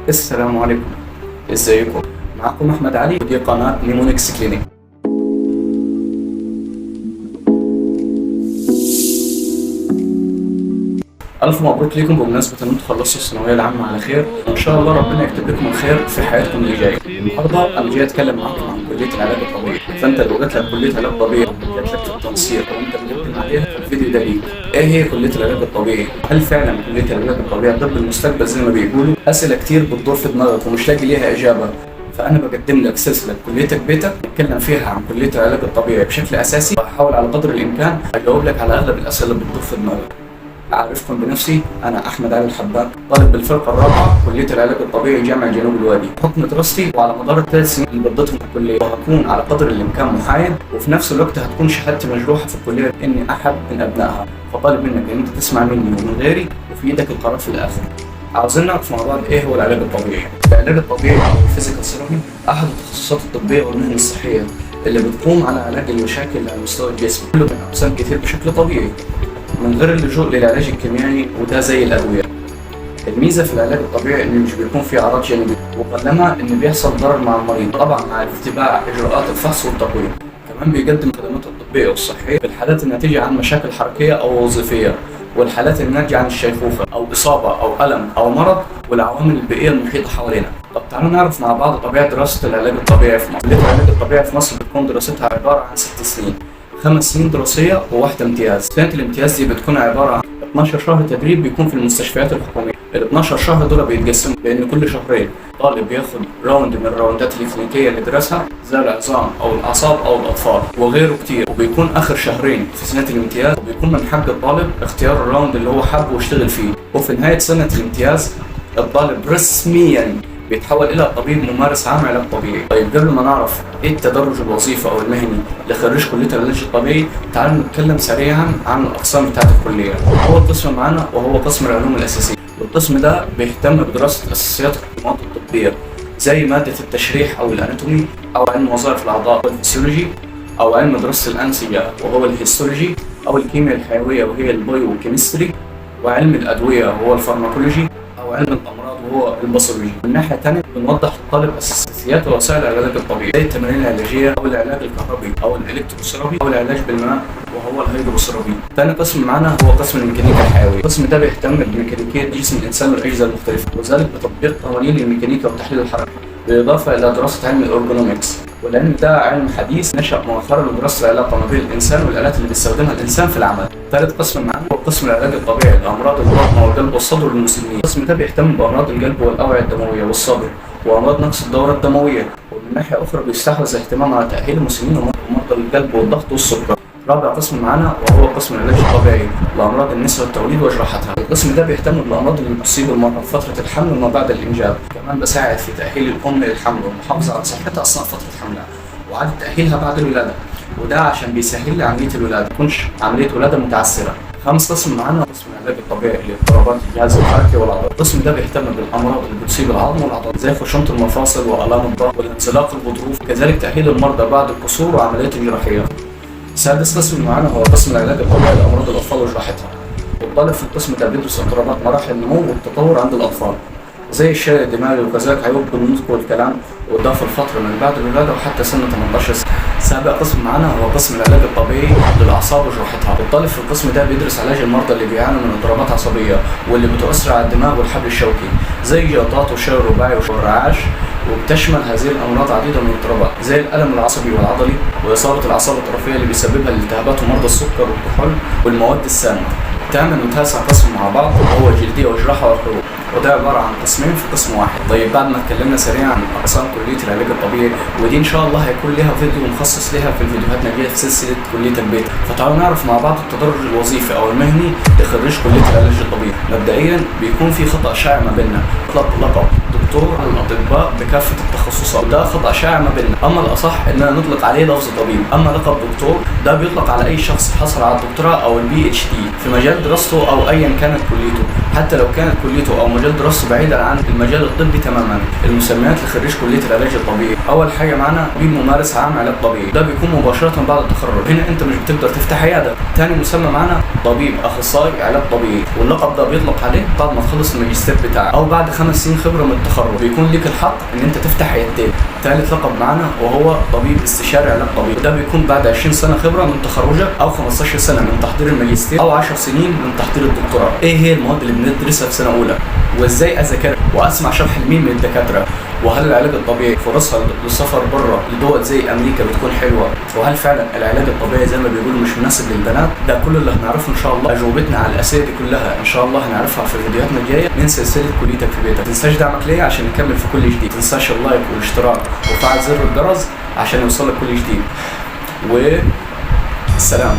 السلام عليكم، ازيكم؟ معكم احمد علي ودي قناة نيمونكس كلينيك. الف مبروك ليكم بمناسبة ان انتم خلصتوا الثانوية العامة على خير، وان شاء الله ربنا يكتب لكم الخير في حياتكم اللي جاية. النهارده انا جاي اتكلم معاكم عن كليه العلاج الطبيعي، فانت لو جات لك كليه علاج طبيعي جات لك في التنسيق وانت مقدم عليها فالفيديو ده ليك. ايه هي كليه العلاج الطبيعي؟ هل فعلا كليه العلاج الطبيعي طب المستقبل زي ما بيقولوا؟ اسئلة كتير بتدور في دماغك ومش لاقي ليها اجابه. فانا بقدم لك سلسلة كليتك بيتك نتكلم فيها عن كليه العلاج الطبيعي بشكل اساسي، وهحاول على قدر الامكان اجاوب لك على اغلب الاسئلة اللي بتدور في دماغك. أعرفكم بنفسي، أنا أحمد علي الحبان، طالب بالفرقة الرابعة كلية العلاج الطبيعي جامعة جنوب الوادي. بحكم دراستي وعلى مدار ال3 سنين اللي قضيتهم في الكلية، وهكون على قدر الإمكان محايد، وفي نفس الوقت هتكون شهادتي مجروحة في الكلية إني أحد من أبنائها. فطالب منك إن أنت تسمع مني ومن غيري، وفي إيدك القرار في الآخر. عاوزين نعرف مع بعض ايه هو العلاج الطبيعي. العلاج الطبيعي او ال physical therapy احد التخصصات الطبية والمهن الصحية اللي بتقوم على علاج المشاكل على مستوى الجسم، كله من اقسام كتير بشكل طبيعي من غير اللجوء للعلاج الكيميائي، وده زي الادوية. الميزة في العلاج الطبيعي انه مش بيكون فيه اعراض جانبيه، وقلما ان بيحصل ضرر مع المريض، طبعا مع اتباع اجراءات الفحص والتقويم. كمان بيقدم الخدمات الطبية والصحية في الحالات الناتجة عن مشاكل حركية او وظيفية، والحالات الناتجة عن الشيخوخة او اصابه او الم او مرض، والعوامل البيئية المحيطة حوالينا. طب تعالوا نعرف مع بعض طبيعة دراسة العلاج الطبيعي في مصر. كليه العلاج الطبيعي في مصر بتكون دراستها عبارة عن 6 سنين، 5 سنين دراسية وواحدة امتياز. سنة الامتياز دي بتكون عبارة عن 12 شهر تدريب بيكون في المستشفيات الحكومية. ال 12 شهر دول بيتقسموا بان كل شهرين طالب بياخد round من الراوندات الكلينيكيه اللي درسها، زي العظام او الاعصاب او الاطفال وغيره كتير، وبيكون اخر شهرين في سنة الامتياز وبيكون من حق الطالب اختيار ال round اللي هو حابة ويشتغل فيه. وفي نهاية سنة الامتياز الطالب رسميا بيتحول الى طبيب ممارس عام علاج طبيعي. طيب قبل ما نعرف ايه التدرج الوظيفي او المهني لخريج كليه العلاج الطبيعي، تعالوا نتكلم سريعا عن الاقسام بتاعه الكلية. اول قسم معانا وهو قسم العلوم الاساسية، والقسم ده بيهتم بدراسة اساسيات المواد الطبية زي مادة التشريح او ال anatomy، او علم وظائف الاعضاء والفسيولوجي، او علم دراسة الانسجة وهو ال histology، او الكيمياء الحيوية وهي ال biochemistry، وعلم الادوية وهو ال pharmacology، او علم الامراض وهو ال pathology. من ناحية ثانية بنوضح للطالب اساسيات ووسائل العلاج الطبيعي زي التمارين العلاجية او العلاج الكهربي او ال electrotherapy او العلاج بالماء وهو ال hydrotherapy. ثاني قسم معانا هو قسم الميكانيكا الحيوية. القسم ده بيهتم بميكانيكيه جسم الانسان والاجهزة المختلفة، وذلك بتطبيق قوانين الميكانيكا وتحليل الحركة، بالاضافة الى دراسة علم ال ergonomics. والعلم ده علم حديث نشأ مؤخرا لدراسة العلاقة ما بين الإنسان والآلات اللي بيستخدمها الإنسان في العمل. ثالث قسم معانا هو قسم العلاج الطبيعي لأمراض البطن والقلب والصدر للمسنين. القسم ده بيهتم بأمراض القلب والأوعية الدموية والصدر وأمراض نقص الدورة الدموية، ومن ناحية أخرى بيستحوذ اهتمام على تأهيل المسنين ومرضى القلب والضغط والسكر. رابع قسم معانا وهو قسم العلاج الطبيعي لامراض النساء والتوليد وجراحتها. القسم ده بيهتم بالامراض اللي بتصيب المراة في فترة الحمل وما بعد الانجاب، كمان بساعد في تاهيل الام للحمل والمحافظة على صحتها اثناء فترة حملها وإعادة تأهيلها بعد الولادة، وده عشان بيسهل لي عملية الولادة، ما تكونش عملية ولادة متعسرة. خامس قسم معانا قسم العلاج الطبيعي لاضطرابات الجهاز الحركي والعضلي. القسم ده بيهتم بالامراض اللي بتصيب العظم والعضلات زي خشونة المفاصل والام الظهر والانزلاق الغضروف، كذلك تأهيل المرضى بعد الكسور وعمليات الجراحية. سادس قسم معانا هو قسم العلاج الطبيعي لامراض الاطفال وجراحتها. والطالب في القسم ده بيدرس اضطرابات مراحل النمو والتطور عند الاطفال زي الشلل الدماغي، وكذلك عيوب بالنطق والكلام، وده في الفترة من بعد الولادة وحتى سن 18 سنة. سابع قسم معانا هو قسم العلاج الطبيعي للأعصاب وجراحتها. الطالب في القسم ده بيدرس علاج المرضى اللي بيعانوا من اضطرابات عصبية واللي بتؤثر على الدماغ والحبل الشوكي زي الجلطات والشلل الرباعي والرعاش، وبتشمل هذه الأمراض عديدة من الاضطرابات زي الألم العصبي والعضلي وإصابة الأعصاب الطرفية اللي بيسببها الالتهابات ومرضى السكر والكحول والمواد السامة. ثامن وتاسع قسم مع بعض وهو جلدية وجراحة والحروق، وده عبارة عن قسمين في قسم واحد. طيب بعد ما اتكلمنا سريعا عن أقسام كلية العلاج الطبيعي، ودي إن شاء الله هيكون لها فيديو مخصص لها في الفيديوهات الجاية في سلسلة كلية البيت، فتعالوا نعرف مع بعض التدرج الوظيفي أو المهني لخريج كلية العلاج الطبيعي. مبدئيا بيكون في خطأ شائع ما بيننا، اطلاق لقب دكتور على الأطباء بكافة التخصصات، ده خطأ شائع ما بيننا. أما الأصح إننا نطلق عليه لفظ طبيب. أما لقب دكتور ده بيطلق على أي شخص حصل على الدكتوراه أو ال PhD في مجال دراسته أو أيا كانت كليته، حتى لو كانت كليته أو مجال دراسته بعيدا عن المجال الطبي تماما. المسميات لخريج كلية العلاج الطبيعي: أول حاجة معانا طبيب ممارس عام علاج طبيعي، ده بيكون مباشرة بعد التخرج، هنا أنت مش بتقدر تفتح عيادة. تاني مسمى معانا طبيب أخصائي علاج طبيعي، واللقب ده بيطلق عليه بعد ما تخلص الماجستير بتاعك أو بعد 5 سنين خبرة من التخرج. التخرج، بيكون ليك الحق ان انت تفتح عيادتين. ثالث لقب معانا وهو طبيب استشاري علاج طبيعي، وده بيكون بعد 20 سنة خبره من تخرجك، او 15 سنة من تحضير الماجستير، او 10 سنين من تحضير الدكتوراه. ايه هي المواد اللي بندرسها في سنة اولى؟ وازاي اذاكر؟ واسمع شرح لمين من الدكاترة؟ وهل العلاج الطبيعي فرصها للسفر بره لدول زي امريكا بتكون حلوة؟ وهل فعلا العلاج الطبيعي زي ما بيقولوا مش مناسب للبنات؟ ده كل اللي هنعرفه ان شاء الله. اجوبتنا على الاسئلة دي كلها ان شاء الله هنعرفها في فيديوهاتنا الجاية من سلسلة كليتك في بيتك. ما تنساش دعمك ليا عشان نكمل في كل جديد. ما تنساش ال like والاشتراك وفعل زر الجرس عشان يوصلك كل جديد. و سلام.